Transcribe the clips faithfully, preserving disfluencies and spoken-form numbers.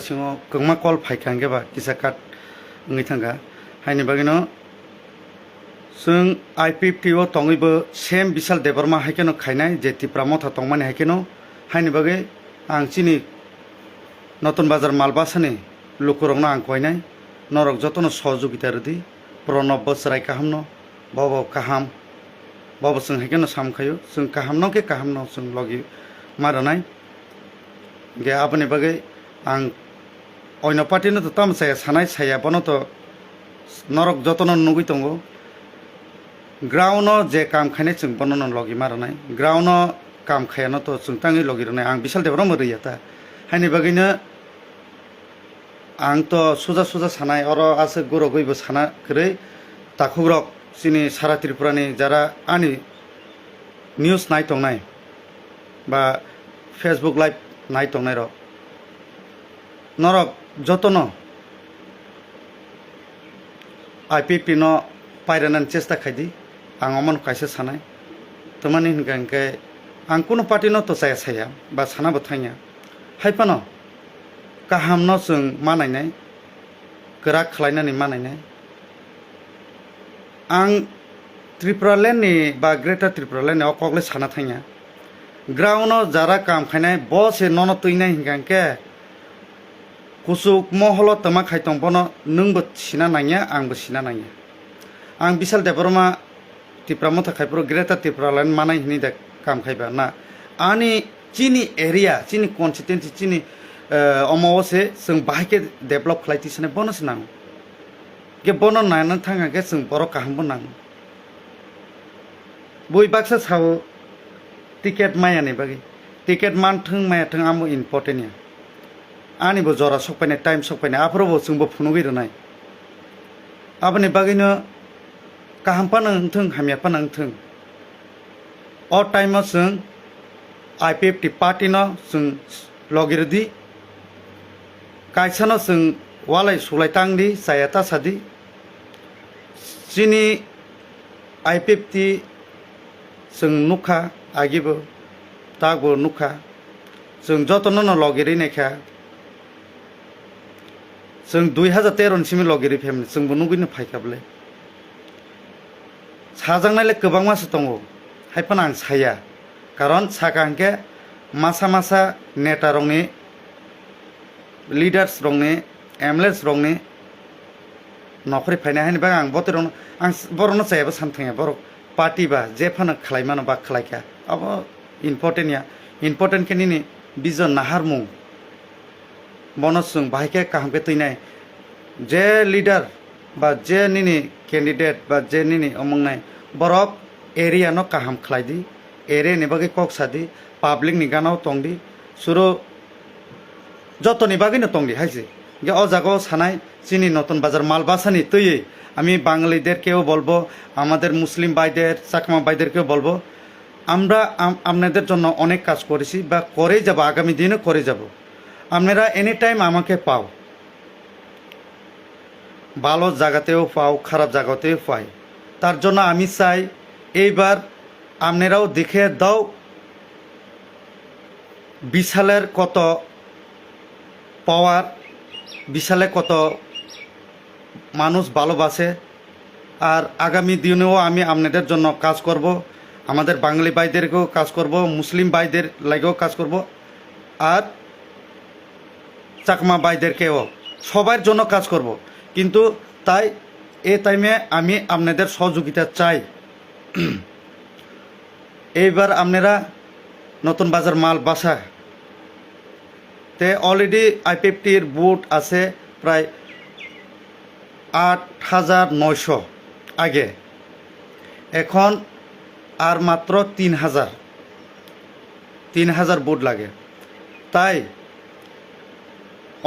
Singo kwbangma call phaikha hwnkhe ba kisa cut wngwi thangkha. Haini bagwino chwng I P F T o tongwibo same Bishal Debbarma haikheno khainai je Tipra Motha tongmani haikheno. Haini bagwi ang chini Notun Bazar Malbasani lukurokno ang koinai, norok jotono sohojogita rwdi, Pranab bo chwrai kahamno, bobo kaham, bobo chwng haikheno samkhaio, chwng kahamno khe kahamno chwng logi ma rwnai. Hingkhe aboni bagwi ang oino party no to tamo chaya sanai saya, bono to norok jotono nugwi tongo. Ground o je kam khainai chwng bono no logi ma rwnai, ground o kam khayano to chwng tangwi logi rwnai, ang Bishal Debbarma rwya ta. Haini bagwino ang to suja suja sanai, oro aswk gurogwibo sana kwrwi, takhukrok chini sara Tripura ni jara ani news nai tongnai ba Facebook live nai tongnai rok, norok jotono I P F T no pairanani chesta khaidi, ang omono kaisa sanai. Tamani hinkha hinkhe ang kunu party no to chaya saya ba sana bo thangya. Haiphano kahamno chwng ma nainai, kwrak khlainani ma nainai. Ang Tripura land ni ba Greater Tripura land ni o kok le sana thangya. Ground o jara kam khainai bo se nono twinai hinkha hinkhe kuchuk moholo twma khai tong bono nwngbo sina nangya, angbo sina nangya. Ang Bishal Debbarma Tipra Motha khai phuru Greater Tripura land manai hinwi da kam khaiba na. Ani chini area, chini constituency, chini, eh, omo o se chwng bahai khe develop khlai twi sanai bono se nango. Khe bono naina thangkha khe chwng borok kaham bo nango. Bui baksa sao ticket maya ni bagwi. Ticket man thung maya thung amo important ya. Ani bo jora sok painai, time sok painai, aphuru bo chwng bo phunugwi rwnai. Aboni bagwino kaham phano wngthung, hamya phano wngthung. O time o chwng I P F T party no chwng logi rwdi. Kaisa no chwng walai sulai tang di, chaya ta sa di. Chini I P F T chwng nukha, agibo takbo nukha. Chwng jotono no logi rwi naikha. Chwng dui hajar tero ni simi logi rwi phaimani, chwngbo nugwino phaikha bwle. Sajaknai le kwbangma se tongo, hai phano ang saya. Karon saka hinkhe masa masa neta rokni, leaders rokni, M L As rokni nokhorwi phainai haini bagwi ang botwi rokno, ang s-, borokno chayabo san thangya, borok party ba je phano khlai mano ba khlai kha, abo important ya. Important khe nini vision naharmung, bono chwng bahai khe kaham khe twinai. Je leader ba je nini candidate ba je nini omongnai, borok area no kaham khlai di, area ni bagwi kok sa di, public ni gana o tong di, suru jotoni bagwi no tong di hai se. Hingkhe o jaga o sanai chini Notun Bazar Malbasa ni twiwi ami Bangali derkeও বলবো, আমাদের মুসলিম ভাইদের, চাকমা ভাইদেরকেও বলবো, আমরা আম-, আপনাদের জন্য অনেক কাজ করেছি বা করে যাব, আগামী দিনও করে যাব। আপনারা এনি টাইম আমাকে পাও, ভালো জায়গাতেও পাও, খারাপ জায়গাতেও পাই। তার জন্য আমি চাই এইবার আপনারাও দেখে দাও বিশালের কত পাওয়ার, বিশালে কত মানুষ ভালোবাসে। আর আগামী দিনেও আমি আপনাদের জন্য কাজ করব, আমাদের বাঙালি ভাইদেরকেও কাজ করব, মুসলিম ভাইদের লাগেও কাজ করব, আর চাকমা ভাইদেরকেও, সবার জন্য কাজ করব। কিন্তু তাই এ টাইমে আমি আপনাদের সহযোগিতা চাই। এইবার আপনারা নতুন বাজার মাল বাসা তে অলরেডি আইপিএফটির ভোট আছে প্রায় আট হাজার নয়শো আগে, এখন আর মাত্র তিন হাজার, তিন হাজার ভোট লাগে। তাই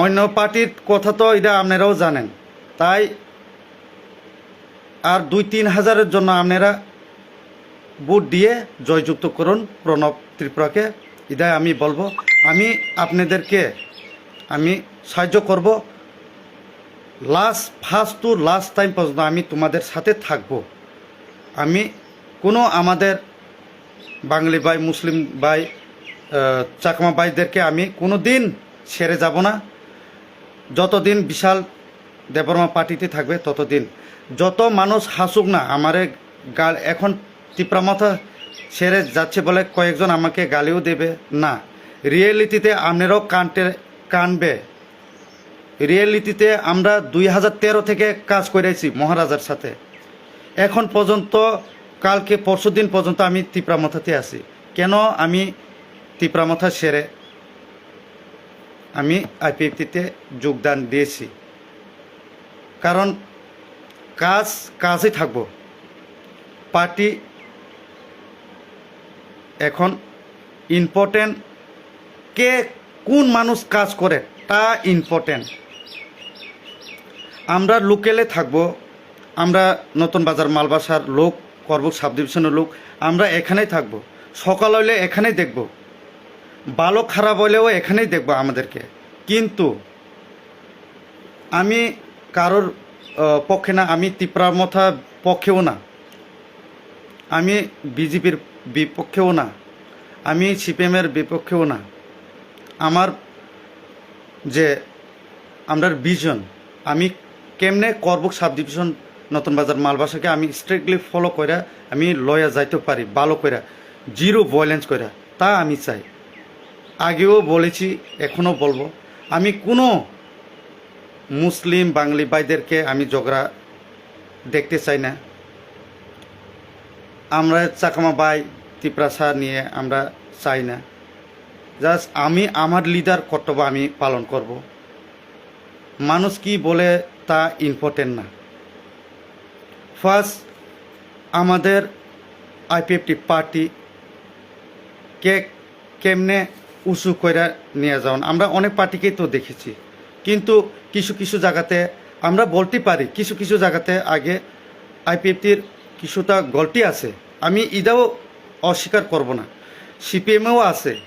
অন্য পার্টির কথা তো এটা আপনারাও জানেন, তাই আর দুই তিন হাজারের জন্য আপনারা ভোট দিয়ে জয়যুক্ত করুন প্রণব ত্রিপুরাকে। এটাই আমি বলবো, আমি আপনাদেরকে আমি সাহায্য করব। Last, first to last time পর্যন্ত আমি তোমাদের সাথে থাকব। আমি কোনো আমাদের বাঙালি ভাই, মুসলিম ভাই, আহ, চাকমা ভাইদেরকে আমি কোনো দিন ছেড়ে যাব না। যতদিন বিশাল দেববর্মা পার্টিতে থাকবে ততদিন। যত মানুষ হাসুক না আমারে, গাল এখন তিপ্রা মথা সেরে যাচ্ছে বলে কয়েকজন আমাকে গালিও দেবে না। রিয়েলিটিতে আপনারাও কানতে কানবে। রিয়েলিটিতে আমরা দুই হাজার তেরো থেকে কাজ করেছি মহারাজার সাথে। এখন পর্যন্ত, কালকে পরশু দিন পর্যন্ত আমি তিপ্রা মথাতে আছি। কেন আমি তিপ্রা মথা সেরে আমি আইপিএফটিতে যোগদান দিয়েছি? কারণ কাজ কাজই থাকবো। পার্টি এখন ইম্পর্টেন্ট, কে কোন মানুষ কাজ করে তা ইম্পর্টেন্ট। আমরা লোকালে থাকবো, আমরা নতুন বাজার মালবাসার লোক, করবুক সাব ডিভিশনের লোক, আমরা এখানেই থাকবো। সকাল হইলে এখানেই দেখবো, ভালো খারাপ হইলেও এখানেই দেখবো আমাদেরকে। কিন্তু আমি কারোর আহ, পক্ষে না, আমি তিপ্রা মথা পক্ষেও না, আমি বিজেপির বিপক্ষেও না, আমি সিপিএমের বিপক্ষেও না। আমার যে আমরার ভিশন, আমি কেমনে করবুক সাব ডিভিশন নতুন বাজার মালবাসাকে আমি স্ট্রিক্টলি ফলো করে আমি লয়া যাইতে পারি ভালো করে, জিরো ভায়োলেন্স করে, তা আমি চাই। আগেও বলেছি, এখনও বলবো, আমি কোনো মুসলিম বাঙালি ভাইদেরকে আমি ঝগড়া দেখতে চাই না। আমরা চাকমা ভাই তিপ্রাসা নিয়ে আমরা চাই না। জাস্ট আমি আমার লিডার কর্তব্য আমি পালন করব। মানুষ কি বলে তা ইম্পর্টেন্ট না। ফার্স্ট আমাদের আইপিএফটি পার্টি কে কেমনে উঁচু কইরা নিয়ে যাওন। আমরা অনেক পার্টিকেই তো দেখেছি, কিন্তু কিছু কিছু জায়গাতে আমরা বলতে পারি, কিছু কিছু জায়গাতে আগে আইপিএফটির কিছুটা গলতি আছে, আমি এটাও অস্বীকার করব না। সিপিএমেও আছে,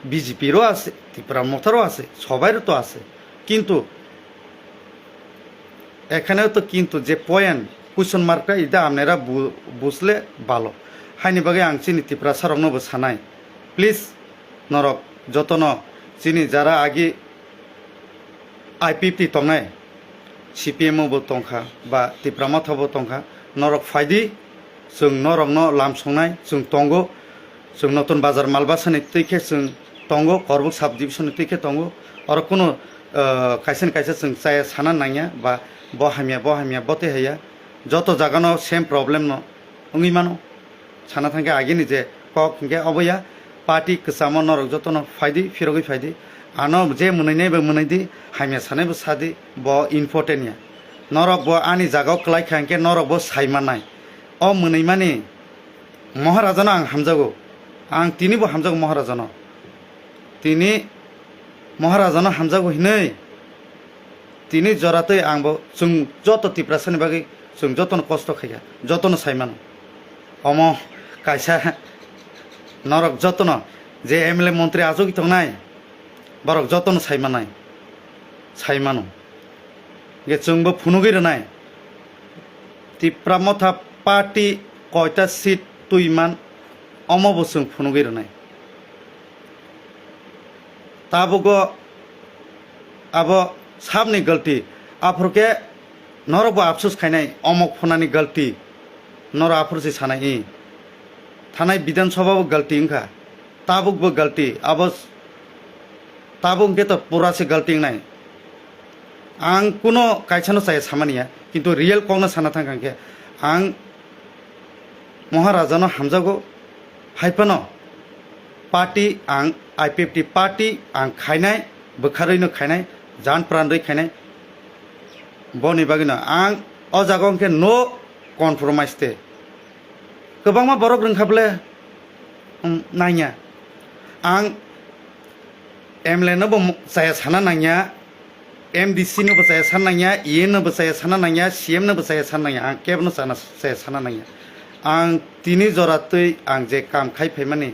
বিজেপিরও আছে, তিপ্রা মথারও আছে, সবাইরও তো আছে, কিন্তু এখানেও তো কিন্তু যে পয়েন্ট কুইশন মার্কটা এটা আপনারা বু- বুঝলে ভালো। Haini bagwi ang chini Tiprasa rokno bo sanai, please, norok jotono chini jara agi IPFT tongnai, CPM bo tongkha ba Tipra Motha bo tongkha, norok phaidi, chwng norokno lam songnai, chwng tongo, chwng Notun Bazar Malbasani twi khe chwng tongo, Korbuk sub division ni twi khe tongo, oro kuno, ah, kaisa ni kaisa chwng chaya sana nangya ba bo hamya, bo hamya, bo tei haya, joto jagano same problem no wngwi mano. Sana thangkhe agini je kok hinkhe obo ya, party kwchamo norok jotono phaidi, phirogwi phaidi. Ano je mwnwinai bo mwnwidi, hamya sanai bo sadi, bo important ya. Norok bo ani jagao kwlai kha hinkhe norok bo sai mannai. O mwnwimani Maharajano ang hamjago. Ang tini bo hamjago Maharajano. Tini Maharajano hamjago hinwi. Tini joratwi ang bo chwng joto Tiprasani bagwi chwng jotono kosto khaikha, jotono sai mano. Omo kaisa norok jotono je MLA montri achugwi tongnai, borok jotono sai manai, sai mano. Hingke chwngbo phunugwi rwnai. Tipra Motha party koita seat twi man, omo bo chwng phunugwi rwnai. Tabukgo abo sabni galti, aphuru khe norokbo apsus khainai, omok phunani galti, norok aphuru se sanai, i thanai Bidhan Sabha bo galti wngkha, tabukbo galti, abo s-, tabuk hwnkhe to pura se galti wngnai. Ang kuno kaisano chaya samani ya, kintu real kokno sana thangkha hwnkhe ang Maharajano hamjago, hai phano party ang, IPFT party ang khainai, bwkharwino khainai, jan pranrwi khainai, boni bagwino ang o jaga hwnkhe no compromise te. Kwbangma borok rwngkha bwle, um, nangya. Ang MLA no bo mo-, chaya sana nangya, MDC no bo chaya sana nangya, EM no bo chaya sana nangya, CM no bo chaya sana nangya, ang kebo no chana, chaya sana nangya. Ang tini jora twi ang je kam khai phaimani,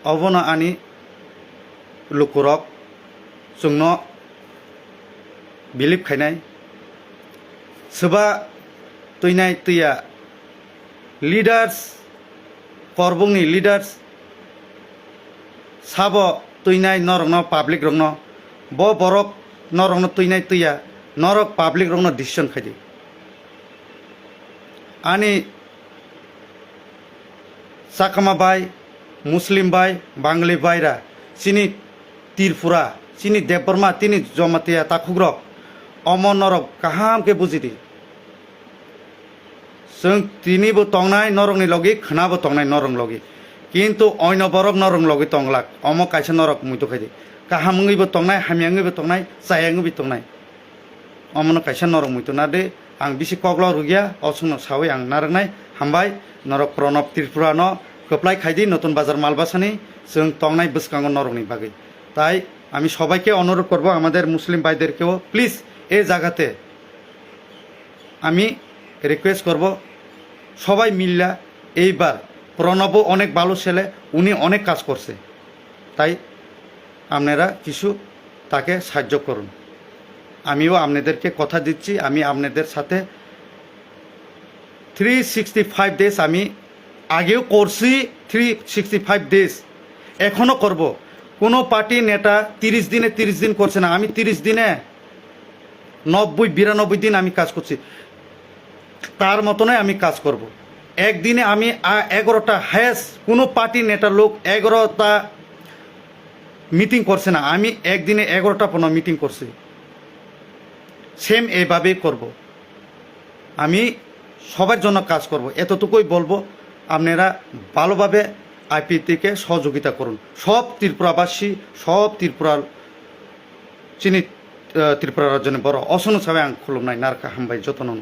obono ani lukurok chwngno believe khainai. Swba twinai twiya leaders, korbungni leaders sabo twinai norokno, public rokno Bo borok norokno twinai twiya, norok public rokno decision khaidi. Ani Chakma bai, Muslim bai, Bangali bai ra, chini Tripura, chini Debbarma, chini Jamatia takhukrok, omo norok kaham khe bujidi. Chwng tinibo tongnai norokni logi, khwnabo tongnai norokni logi. Kintu oino borok norokni logi tonglak, omo kaisa norok muitu khaidi. Kaham wngwibo tongnai, hamya wngwibo tongnai, chaya wngwibo tongnai. Omono kaisa norok muitu nardi, ang bisi koklo rwgya, o chwngno sawi ang narwknai. Hambai, norok Pranab Tripura no kwplai khaidi, Notun Bazar Malbasani chwng tongnai bwskango norokni bagwi. Tai ami sobaike onurodh korbo, amader Muslim baiderkeo, please, e jagate ami request korbo, sobai milla, eibar Pranabbo onek bhalo sele, uni onek kaj korse, tai আপনারা কিছু তাকে সাহায্য করুন। আমিও আপনাদেরকে কথা দিচ্ছি, আমি আপনাদের সাথে থ্রি সিক্সটি ফাইভ ডেজ, আমি আগেও করছি থ্রি সিক্সটি ফাইভ ডেজ, এখনও করব। কোনো পার্টি নেতা তিরিশ দিনে তিরিশ দিন করছে না, আমি তিরিশ দিনে নব্বই বিরানব্বই দিন আমি কাজ করছি, তার মতনই আমি কাজ করব। একদিনে আমি আ- এগারোটা, হায়েস্ট কোনো পার্টি নেতার লোক এগারোটা মিটিং করছে না, আমি একদিনে এগারোটা পনেরো মিটিং করছি। সেম এইভাবেই করব, আমি সবার জন্য কাজ করব, এতটুকুই বলবো। আপনারা ভালোভাবে আইপিএফটিকে সহযোগিতা করুন। সব ত্রিপুরাবাসী, সব ত্রিপুরা, চিনি, আহ, ত্রিপুরা রাজ্যনি বড় অসন সবাই আং খুলুমনাই নারকা হামবাই যতনন।